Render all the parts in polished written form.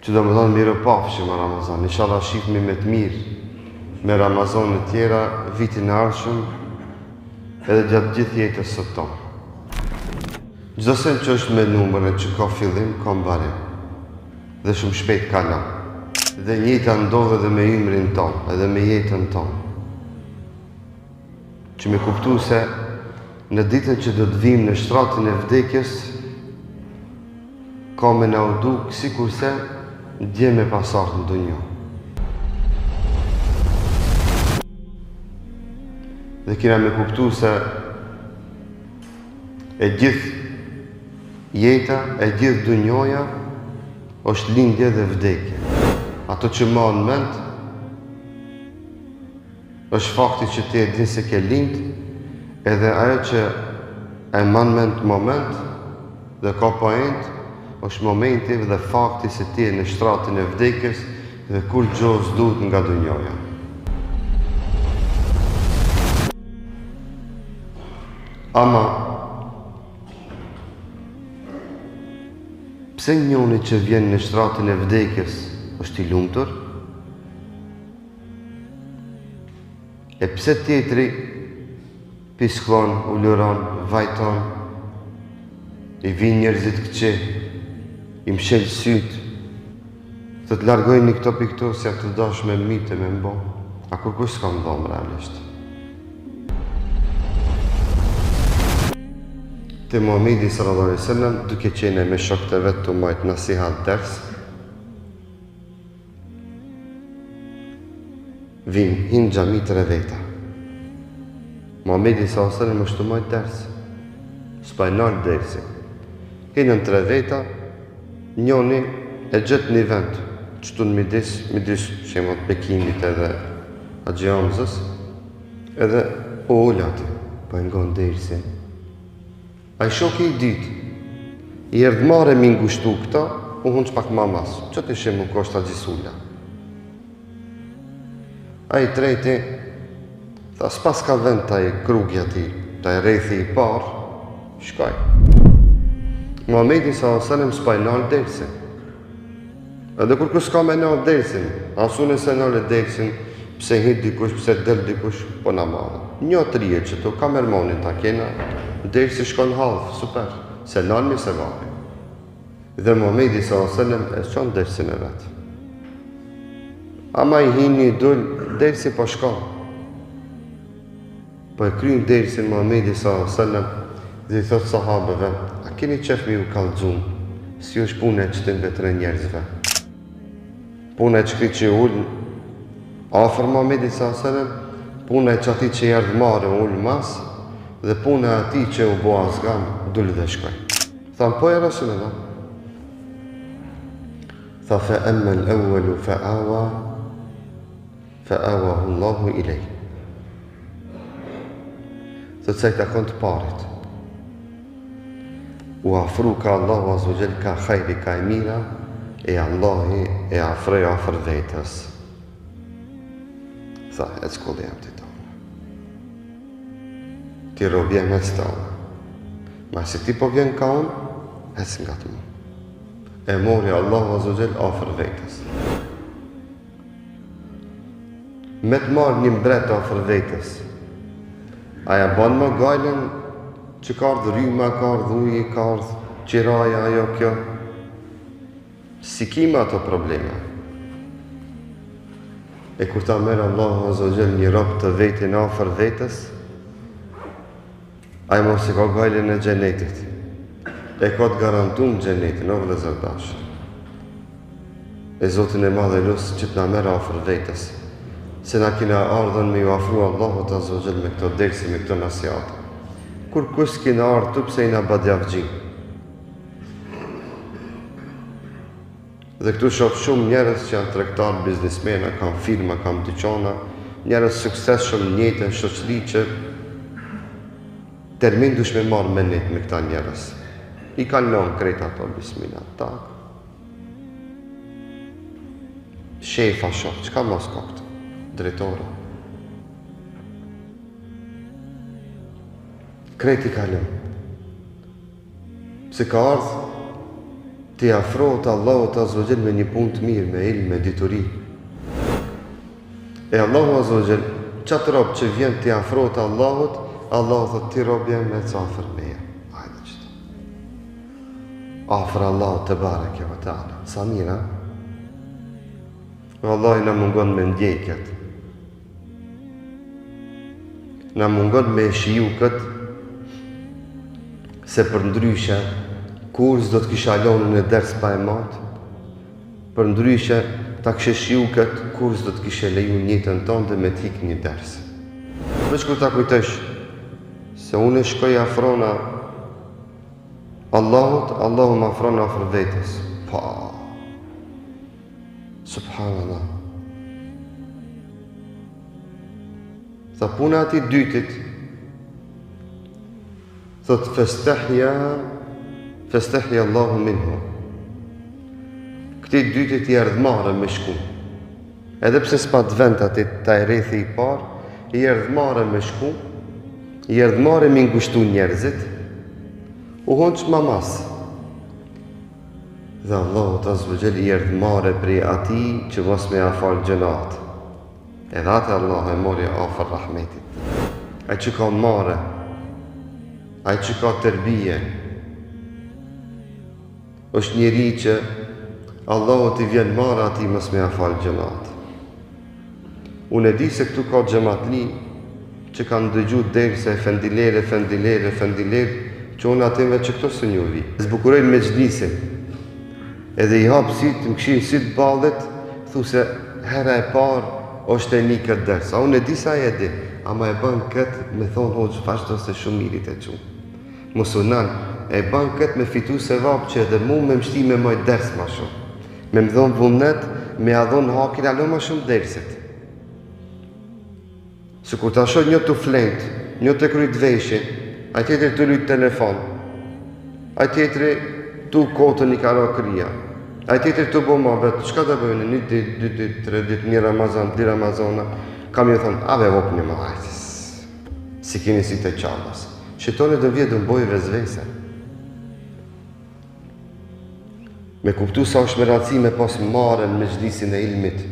Që do me thonë mirupafshim Ramazan, inshallah shifmi me të mirë me Ramazanet tjera vitin e ardhshëm edhe gjatë gjithë jetës së tonë. Çdo sen që është me numër e që ka fillim, ka mbarim dhe shumë shpejt kalon. Dhe njëjta ndodh edhe me ymrin tonë, edhe me jetën tonë. Që me kuptu se në ditën që do të vim në shtratin e vdekjes, Ka me na u duk sikurse dje me pas ardhë në dunja. Dhe kena me kuptu se e gjithë jeta, e gjithë dunjoja është lindje dhe vdekje. Ato që mahen mend është fakti që ti e din se ke lind, edhe ajo që e man mend moment dhe ka poent, është momenti dhe fakti se ti je në shtratin e vdekjes dhe kurgjo s'duhet nga dunjoja. Ama, pse njoni që vjen në shtratin e vdekjes është i lumtur? E pse tjetri piskllon, uluron, vajton, i vijnë njerëzit këqij, i mshel sytë, thotë largojni këto pi këtu, se janë tu dash me m'mytë me m'bo, a kurkush s'ka me dhomë realisht. Te Muhammedi sallallahu alaihi sallam, duke qene me shokët e vet tu majtë nasihat ders, Vin, hin n'xhami tre veta. Muhamedi sallallahu alaihi wasallam është tu majt ders. S'po e nal dersin. Hinën tre veta, njoni e gjet një vend, qëtu në midis, midis shembull Bekimit edhe Haxhi Hamzës, edhe u ul aty, po e ngon dersin. Ai shoki i dytë, i erdh marre m'i ngushtu këta, u hunq pak ma mas, qaty shembull ku është Haxhi Sula. Ai i treti, tha s'paska vend te ai krugi aty, te ai rrethi i parë, shkoi. Muhamedi sallallahu alaihi wasallam s'po e nal dersin. Edhe kurkush s'ka me nal dersin, as unë s'e nal dersin, pse hin dikush, pse del dikush, po na marrë. Një të rije që to kamermanin ta kena, dersi shkon half, super, s'e nalmi sevapi. Dhe Muhammedi s.a.s. e çon dersin e vet. Ama i hini i dul, dersi po shkon. Po e kryn dersin Muhamedi sallallahu alaihi wasallam dhe i thot sahabëve, a keni qef me ju kallxu si është puna e qëtynve tre njerëzve? Puna e qëkëtij që u ul afër Muhamedit sallallahu alaihi wasallam, puna e qatij që i erdh marre u ul mas dhe puna e atij që u bo azgan dul dhe shkoi. Thanë po ja Rasulullah. Tha fe emmel evvelu fe awa Fe awahu Allahu ilej. Thotë sa i takon të parit. U afru ka Allahu Azza wa Jall ka hajri, ka e mira, e Allahi e afroi afër vetes. Tha, ec kulli jem ti tonë. Ti robi jem ec te unë. Ma se ti po vjen ka unë, ec ngat mu. E mori Allahu Azza wa Jall afër vetes. Me të marrë një mbret afër vetes, a ja ban më gajlen që ka ardhë rryma, ka ardhë uji, ka ardhë qiraja, ajo kjo? S'i ki më ato probleme. E kur ta merr Allahu Azza wa Jall një rob të vetin afër vetes, Ai mo s'e ka gajlen e xhenetit. E ka të garantum xhenetin, o vëllezër t'dashur. E Zotin e madh e lus që të na merr afër vetes, se na kina ardhën me ju afru Allahut Azza wa Jall me këto derse, me këto nasihate. Kurkush s'kina ardhë këtu pse jena badjavxhi. Dhe këtu shoh shumë njerëz që janë tregtarë, biznismena, kanë firma, kanë dyqana, njerëz suksesshëm në jetën, shoqëri që termin dush me marrë me net me këta njerëz. I kanë lënë krejt ato, bismillah, tak. Shefa shoh, çka mos ka këtu? Drejtora. Krejt i ka lënë. Pse ka ardhë? T'i afrohet Allahut azza wa xhel me një punë të mirë, me ilm, me dituri. E Allahu azza wa xhel, qat rob që vjen t'i afrohet Allahut, Allahu thotë ti rob jem ec afër meje. Hajde qëtu. Afër Allahut tebareke ve teala. Sa mirë, a? Vallahi na mungon me ndjej këtë. Na mungon me e shiju këtë, se përndryshe, kurrë s'do të kisha lonë një ders pa e majtë, përndryshe, ta kishe shiju këtë, kurrë s'do të kishe leju n'jetën tënde me t'hik një ders. Veç kur ta kujtojsh, se unë e shkoj afrona Allahut, Allahu më afron afër vetes. Pa. Subhanallah. Tha puna atij dytit, thot festahja, festahja Allahu minhu. Këtij dytit i erdh marre me shku. Edhe pse s'pat vend aty te rrethi i parë, i erdh marre me shku, i erdh marre me ngushtu njerëzit, u hoq ma mas. Dhe Allahut azza wa xhel i erdh marre prej atij që mos me ia fal gjynahet. Edhe atë Allahu e mori afër rahmetit. Ai që ka marre, ai që ka terbije, është njeri që Allahut i vjen marre atij mos me ia fal gjynahet. Unë e di se këtu ka xhematli që kanë dëgju derse efendiler, efendiler, efendiler, që unë atyne që këto s'un ju vi. Zbukurojnë mexhlisin, edhe i hap sytë, më kshyrin sytë ballit, thu se hera e parë është e ni këtë ders. A unë e di se ai e di, ama e ban këtë me thonë hoxhë vazhdo se shumë mirë je tu çu. Mos u nal, e ban këtë me fitu sevap që edhe mu me m'shti me majt ders ma shumë. Me më dhonë vullnet, me ia dhonë hakin hala ma shumë dersit. Se kur ta shoh një tu flejt, një tu kryt veshin, ai tjetri tu lujt telefon, ai tjetri tu kotën i ka ra kryja, ai tjetri tu bo muhabet, çka të bëjnë, një dit, dy dit, tre dit, një Ramazan, dy Ramazana, kam ju thonë, a ve hop një më hajtë, si keni si të qabës. Shejtoni do vje do m'bojë vesvese. Me kuptu sa është me rëndësi me pas marre në mexhlisin e ilmit,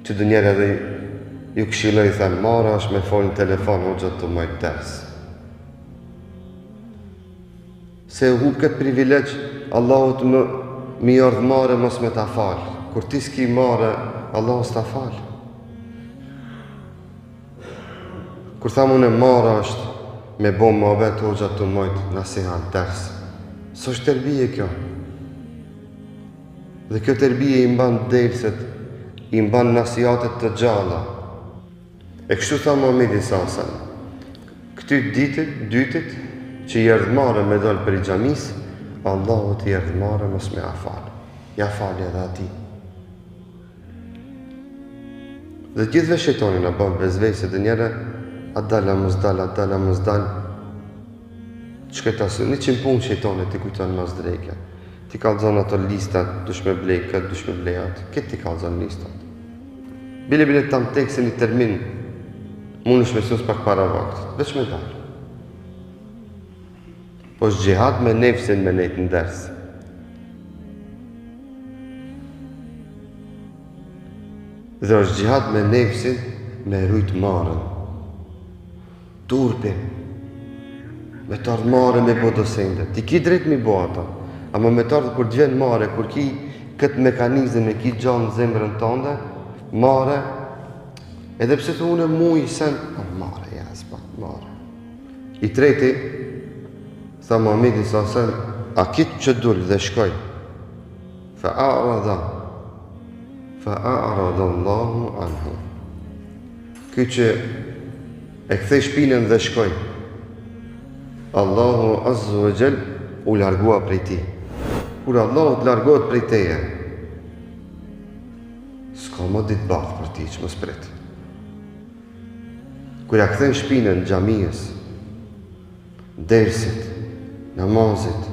që ndonjëherë edhe ju këshilloj i them, marre është me folë në telefon, hoxha tu majtë ders. Se e hup këtë privilegj, Allahut me, me i ardhë marre mos me ta falë. Kur ti s'ki marre, Allahu s'ta falë. Kur tham unë marre është me bo muhabet hoxha tu majt nasihat ders. S'është terbije kjo. Dhe kjo terbije i mban derset, i mban nasihatet të gjalla. E kështu tha Muhammedi s.a.s. Këtij ditit, dytit, që i erdh marre me dal prej xhamisë, Allahut i erdh marre mos me ia falë. Ja fali edhe atij. Dhe gjithve shejtoni na bën vesvese ndonjëherë, a dal, a mos dal, a dal, a mos dal. Çka ta së, njëqind punë shejtoni t'i kujton mas dreke. T'i kallzon ato listat, dush me blej këtë, dush me blej atë. Këtë t'i kallzon listat. Bile, bile, tam tek se një termin, mundesh me sos pak para vaktit, veç me dalë. Po është xhihad me nefsin me nejtë në ders. Dhe është xhihad me nefsin me rujt marren. Turpin. Me t'ardhë marre me bo do sende. Ti ki drejt mi bo ato. Ama me t'ardhë kur t'vjen marre, kur ki këtë mekanizëm e ki gjallë në zemrën tënde, marre, edhe pse thu unë muj sen, a marre, ja, s'pak, marre. I treti, tha Muhammedi s.a.s., a ky që dul dhe shkoj, fa a'rada, fa a'rada Allahu anhu. Ky që e kthej shpinën dhe shkoj, Allahu azza wa jall u largua prej tij. Kur Allahu të largohet prej teje, s'ka më ditë bardhë për ti që mos prit. Kur ja kthen shpinën xhamisë, dersit, namazit,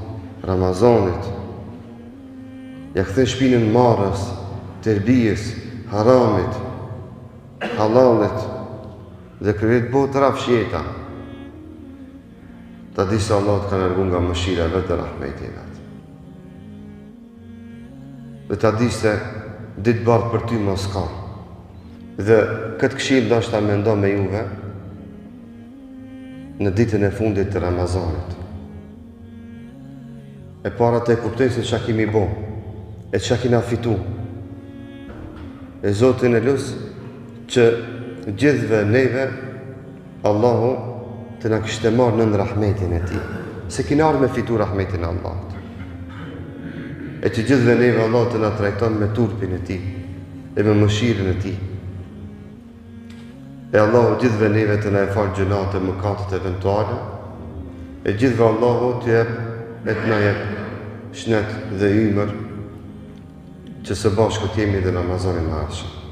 Ramazanit, ja kthen shpinën marrës, terbijes, haramit, hallallit, dhe krejt bëhet rrafsh jeta, ta di se Allahu të ka largu nga mëshira e vet dhe rahmeti i vet. Dhe ta dish se ditë t'bardhë për ty mo s'ka. Dhe këtë këshillë dashta me nda me juve në ditën e fundit të Ramazanit. E para të e kuptojmë se çka kemi bo, e çka kina fitu. E Zotin e lus që gjithve neve Allahu të na kishte marrë nën rahmetin e tij. Se kina ardhë me fitu rahmetin e Allahut. E që gjithve neve Allahu të na trajton me turpin e tij, e me mëshirën e tij. E Allahu gjithve neve të na e falë gjynahet e mëkatet eventuale, e gjithve Allahu të jep e të na jep shnet dhe ymër që së bashku të jemi dhe Ramazanin e ardhshëm.